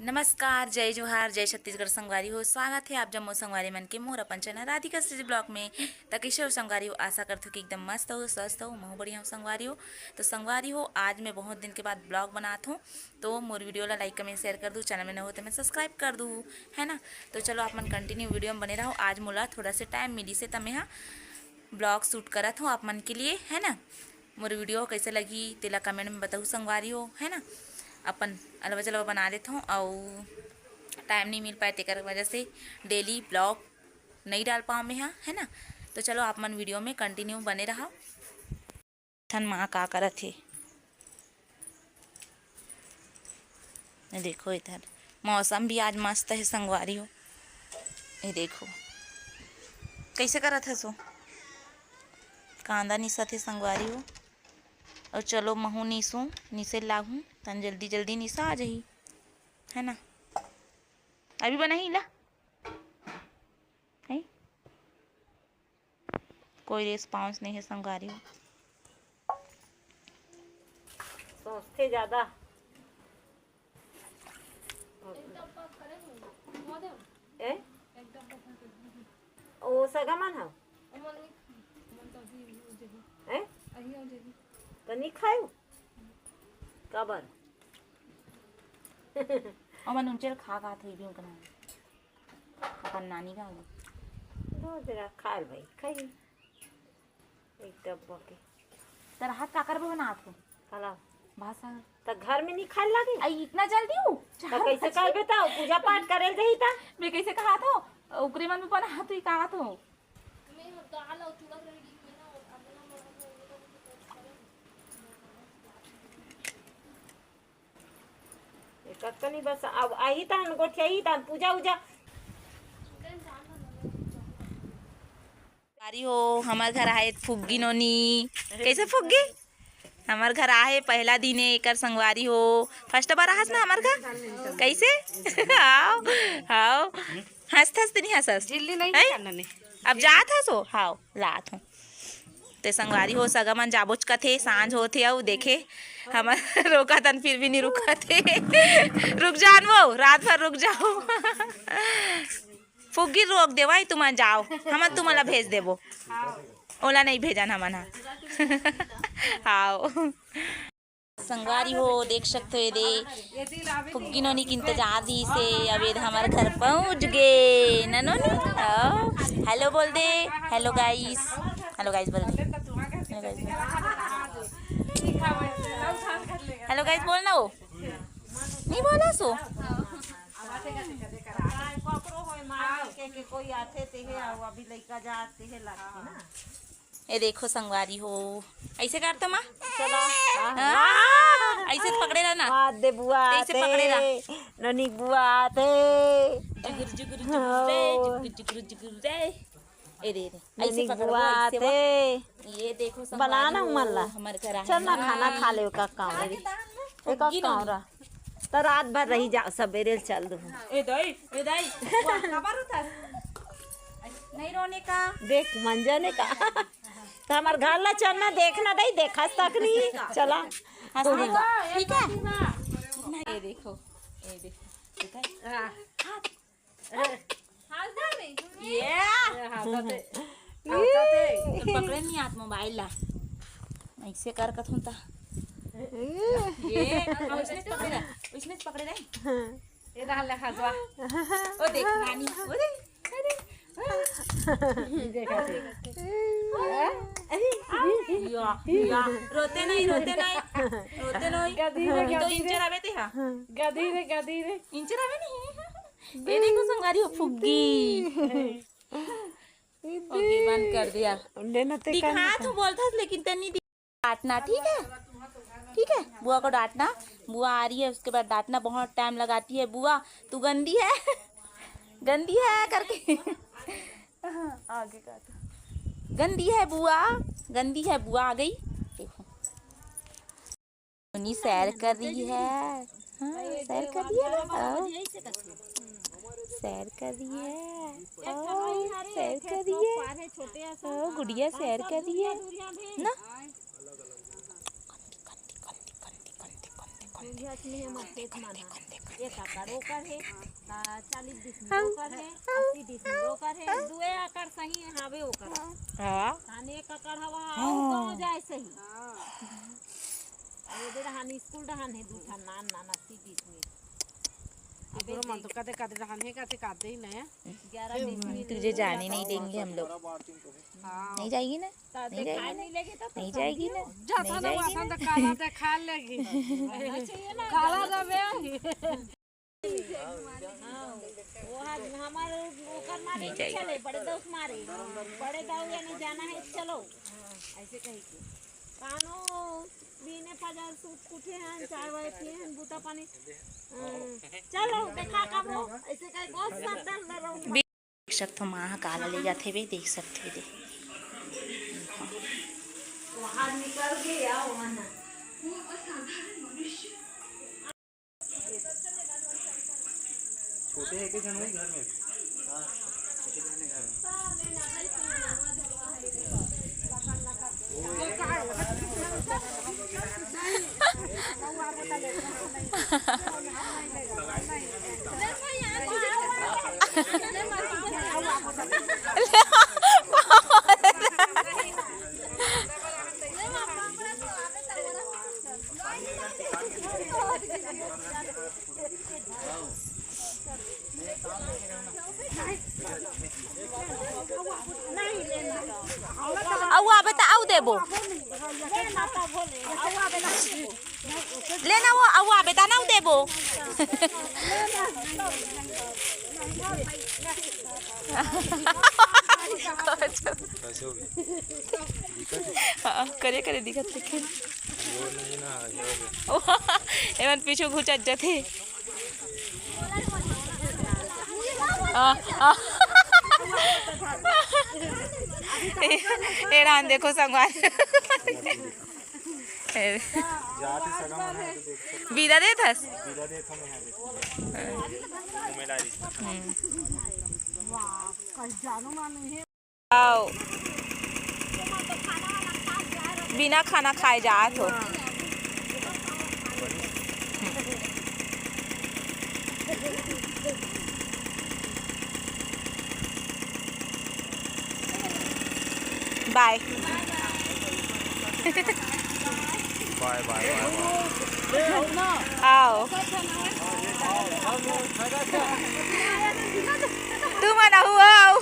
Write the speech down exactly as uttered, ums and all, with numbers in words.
नमस्कार, जय जोहार, जय छत्तीसगढ़ संगवारी हो। स्वागत हे आप जम्मो संगवारी मन के मोर अपन चैनल राधिका श्री ब्लॉग में। त कइसे हो संगवारी हो? आशा करथों कि एकदम मस्त हो, स्वस्थ हो। महू बढ़िया हो संगवारी हो। तो संगवारी हो, आज मैं बहुत दिन के बाद ब्लॉग बनात हों, तो मोर वीडियो ला लाइक, कमेंट, शेयर कर दू। चैनल में नवा हो तो मैं सब्सक्राइब कर दू, है ना। तो चलो आप मन कंटिन्यू वीडियो में बने रहो। आज मोला थोड़ा से टाइम मिलिस हे त मैं हा ब्लॉग शूट करत हों आप मन के लिए, है ना। मोर वीडियो कइसे लगही तेला कमेंट में बताहू संगवारी हो, है ना। अपन अलवा जलवा बना लेत हों, अउ टाइम नहीं मिल पाए तेकर वजह से डेली ब्लॉग नहीं डाल पाओं मैं हा, है ना। तो चलो आप मन वीडियो में कंटिन्यू बने रहा। थन माँ का करत हे, ये देखो इधर मौसम भी आज मस्त हे संगवारी हो। ये देखो कइसे करत हस ओ, कांदा निसत हे संगवारी हो। अउ चलो महू निसूं, निसे लागूं, तन जल्दी जल्दी निसा आ जाही, है ना। अभी बनाही ला, है? कोई रिस्पॉन्स नहीं हे संगवारी हो। सोचथे ज्यादा। ए? ओ सगा मन ह? ए? त नहीं खायू? काबर? अमन उनचेर खा गा थे भी उनका नाम। अपन नानी का आगे। दो जरा खा ले भाई, खाई। एक डब्बा के। तेरा हाथ काकर पे बनात हो? काला? भाषा। त घर में नहीं खाए लागे? आई इतना जल्दी हूँ? त कैसे करबे त? पूजा पाठ करे जाही त? मैं कैसे कहा था? ओकरे मन में बना तू ही कहा था। एकर तो नहीं बस, अब आही तहन गोठियाही तहन पूजा उजा। अरे हो, हमर घर आहे फुग्गी नोनी। कैसे फुग्गी? हमर घर आहे पहला दिन हे एकर संगवारी हो। फर्स्ट बार आहस ना हमर घर? कैसे? हाव, हाव। हंसथस त नहीं हंसस? झिल्ली नहीं हैं? करना नहीं। अब जात हस हो? हाव, लात हूँ। ते संगवारी हो, सगा मन जाबोच कथे, सांझ होथे अउ देखे, हमर रोका तन फिर भी नहीं रुकत हे। रुक जान वो, रात भर रुक जाओ। फुग्गी रोक दे भाई, तुमन जाओ, हमन तुमन ला भेज देबो। ओला नहीं भेजन हमन हा। हाव। संगवारी हो, देख सकते हो, ये दे फुग्गी नोनी के इंतजार दिस हे। अब ये हमर घर पहुंच गे। ना नोनी? आओ, हेलो बोल दे। हेलो गाइस, हेलो गाइस बोल दे। हेलो गाइस बोल। हेलो गाइस बोल ना वो। नहीं बोला सो। कोई आथे ते हे, अभी लइका जाते हे लगथे ना। ये देखो संगवारी हो, ऐसे कर तो माँ। चला। हाँ, ऐसे पकड़े रहा ना। मार दे बुआ ऐसे आते। पकड़े रहा। ननी बुआ आते। जुगुर जुगुर जुगुर रे, जुगुर जुगुर जुगुर रे। ए रे रे, ऐसे ननी पकड़ बुआ वो, ऐसे वो। आते। ये देखो बला ना संगवारी हो, मन ला। हमर घर चल ना, खाना खा ले, का काम है। एक काम रहा। तो रात भर रही जाओ, सबेरे चल दो। ए दाई, ए दाई, वाह, काबर उठस? नहीं रोने का। देख, मंजने का। तो हमर घर ला चलना, देखना दाई, देखस तक नहीं। चला। हंसने का, ठीक है? ये देखो, ये देखो, ठीक है? हाँ। ये। तो पकड़े नहीं हाथ मोबाइल ला। ऐसे कर कथुन ता। ये, उसने पकड़े रहा, उसने पकड़े रहा। ये डाल ले हसवा। ओ देख नानी, ओ देख, अरे। या, या, रोते नहीं, रोते नहीं, रोते नहीं। गधी रे, तो गधी रे। इंचर आवे ते हा। गधी रे, गधी रे। इंचर आवे नहीं। ये देखो संगवारी हो फुग्गी। ओके, बंद कर दिया। लेना ते दिखा करना तो बोलता लेकिन तनी डांटना, ठीक है? ठीक है, बुआ को डांटना। बुआ आ रही है, उसके बाद डांटना। बहुत टाइम लगाती है बुआ, तू गंदी है। गंदी है करके। हाँ, आगे का तो। गंदी है बुआ, गंदी है बुआ आ गई। देखो, उन्हीं सैर कर रही है। हाँ, सैर कर रही है ना। आओ। सैर कर रही है। आओ, सैर कर रही है। आओ, गुड़िया सैर कर रही है ना। एक एकड़ ओकर हे, त चालीस डिसमिल ओकर हे, अस्सी डिसमिल ओकर हे, दुए एकड़ सही हावे ओकर। हाँ। ताने एक एकड़ हवा हाँ। अउ गाँव जाए सही। ये दे रहन स्कूल रहन हे दू ठन नान नान अस्सी डिसमिल। अबे गुरु मन तो कदे कदे रहन हे, कदे कदे ही नहीं। ग्यारह डिसमिल तुझे जाने नहीं देंगे हम लोग। हाँ। नहीं जाएगी ना? नहीं जाएगी ना? नहीं जाएगी ना? जा नहीं था ना, जाएगी वहाँ ना? था तो काला देखा लेगी। काला रवे। हाँ, वो हा-, हमार ओकर मारे नहीं नहीं जाएगी। चले, बड़े दऊ के मारे। बड़े दऊ यानी जाना है, चलो। ऐसे कही के। कानो बीने फजर सूत उठे हैं, चाय वाय पिए हैं, बूता पानी। हाँ, चलो, देखा कब हो, ऐसे कही बहुत सावधान रहो। देख सकथो माँ ह काला ले जाथे बे, देख सकथे दे। वहाँ निकल गया, वहाँ ना। छोटे एक ही जन वही घर में। हाँ, छोटे जन घर में। अउ आबे त अउ देबो। ले ना वो, अउ आबे त ना अउ देबो। हाँ, करे करे दिखत लेकिन। एमन पीछू घुचत जथे। आ, आ। ए, ए रान देखो संगवारी। ए। बिदा देत हस? हम्म। आओ। बिना खाना खाए जात हो। बाय। बाय, बाय, बाय, बाय। आओ। तुमन आहू, आओ।